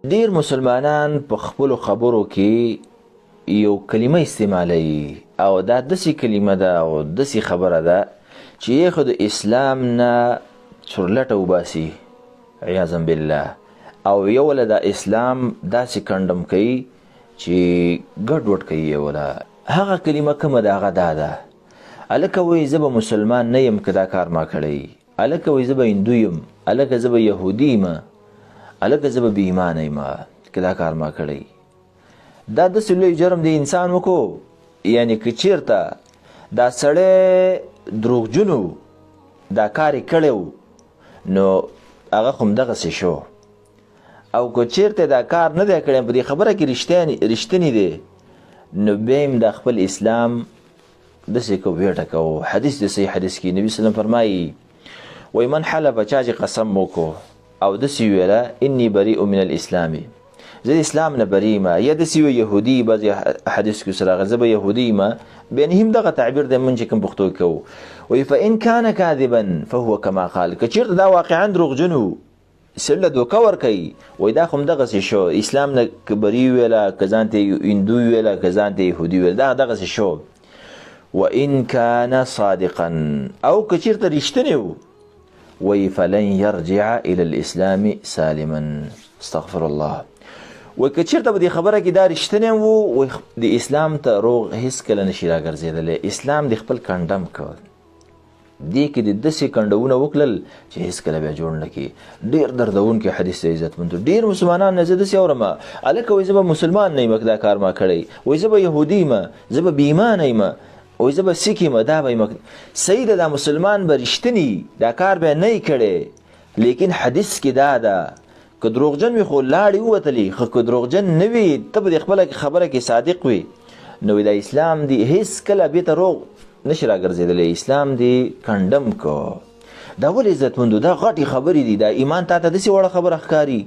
ډیر مسلمانان په خپلو خبرو کې یو کلمه استعمالوي او دا داسې کلمه ده او داسې خبره ده چې یې خو د اسلام نه چورلټه وباسي، عیاذا بالله، او یو له دا اسلام داسې کنډم کوي چې ګډوډ کوي یې وله. هغه کلمه کومه ده؟ هغه دا ده، هلکه وایي زه به مسلمان نه یم که دا کار ما کړی، هلکه وایي زه به هندو یم، هلکه زه به یهودي یم، هلکه زه به بې ایمانه یم که دا کار ما کړی. دا داسې لوی جرم دی انسان وکړو، یعنې که چېرته دا سړی دروغجن و، دا کار یې کړی و، نو هغه خو همدغسې شو، او که چېرته دا کار نه دی کړی، په دې خبره کې رښتینی دی، نو بیا هم دا خپل اسلام داسې کو ویې ټکوو. حدیث د صحیح حدیث کې نبي صلی الله علیه وسلم فرمایي، وایي من حلف، چا چې قسم وکړو او داسې ویله انی بریء من الاسلام، زه د اسلام نه بری یم، یا داسې وی یهودي، بعضې حدیث کې سره راغلی زه به یهودي یم، بیا هم دغه تعبیر دی مونږ چې کوم پښتو کې کوو. وایي فان کان کاذبا فهو کما قال، که چېرته دا واقعا دروغجن و، سړي له دوکه ورکوي، وایي دا خو همدغسې شو، اسلام نه که بری ویله، که ځان ته هندو ویله، که ځان ته یهودي ویله، دا دغسې شو. وان کان صادقا، او که چېرته رښتینی و، وایي فلن يرجع الى الاسلام سالما، استغفر الله. وایي که چېرته په دې خبره کې دا رښتینی و، وایي د اسلام ته روغ هېڅکله نشي راګرځېدلی، اسلام د خپل کنډم کړ، دې کې د داسې کنډونه وکړل چې هېڅکله بیا جوړ نه کړي. ډېر دردونکی حدیث دی عزتمندو. ډېر مسلمانان نه زه داسې اورم، هلکه وایي زه به مسلمان نه یم که دا کار ما کړی، وایي زه به یهودي یم، زه به بې ایمانه یم، وایي زه به سیک یم، دا به یم. صحیح ده، دا مسلمان به رښتینی دا کار به نه یې کړی، لیکن حدیث کې دا ده که دروغجن وي خو لاړې ووتلې، خو که دروغجن نه وي، ته به د خپله خبره کې صادق وي، نو دا اسلام دی هېڅکله بېرته روغ نشي راګرځېدلی، اسلام دی کنډم کو. دا ولې عزتمندو؟ دا غټې خبرې دي. دا ایمان تا ته داسې وړه خبره ښکاري،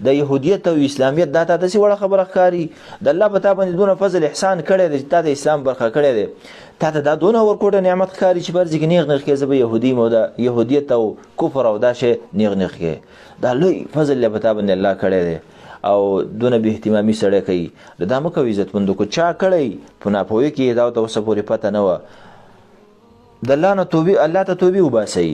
دا یهودیت او اسلامیت دا تا داسې وړه خبره ښکاري، د الله په تا باندې دونه فضل احسان کړی دی چې تا ته اسلام برخه کړی دی، تا ته دا دونه ورکوټه نعمت ښکاري چې پر ځای کې نیغ نیغ کې زه به یهودي یم او دا یهودیت او کفر او دا شی نیغ نیغ کې، دا لوی فضل دی په تا باندې الله کړی دی، او دونه بې اهتمامي سړی کوي. نو دا مه کوئ عزتمندو، که چا کړی په ناپوهۍ کې دا ورته اوسه پورې پته نه وه، د الله نه توبې، الله ته توبې وباسئ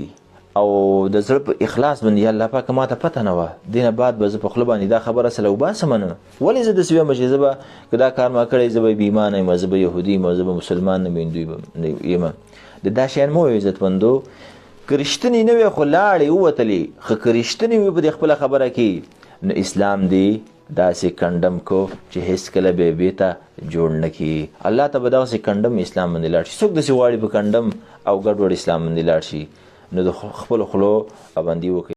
او د زړه په اخلاص باندې، یا الله پاک ما ته پته نه وه، دې نه بعد به زه په خوله باندې دا خبره سره وباسم نه. ولې زه داسې وایم چې زه به که دا کار ما کړی زه به بې ایمانه یم، زه به یهودي یم، زه به مسلمان نه یم، هندو یم. د دا شیان مه وایئ عزتمندو. که رښتینی نه وې خو لاړې ووتلې، خو که رښتینی وي په دې خپله خبره کې، نو اسلام دی داسې کنډم کو چې هېڅکله به یې بېرته جوړ نه کړي. الله ته به دغسې کنډم اسلام باندې لاړ شي. څوک داسې غواړي په کنډم او ګډوډ اسلام باندې لاړ شي، نو د خپلو خولو پابندي وکړي.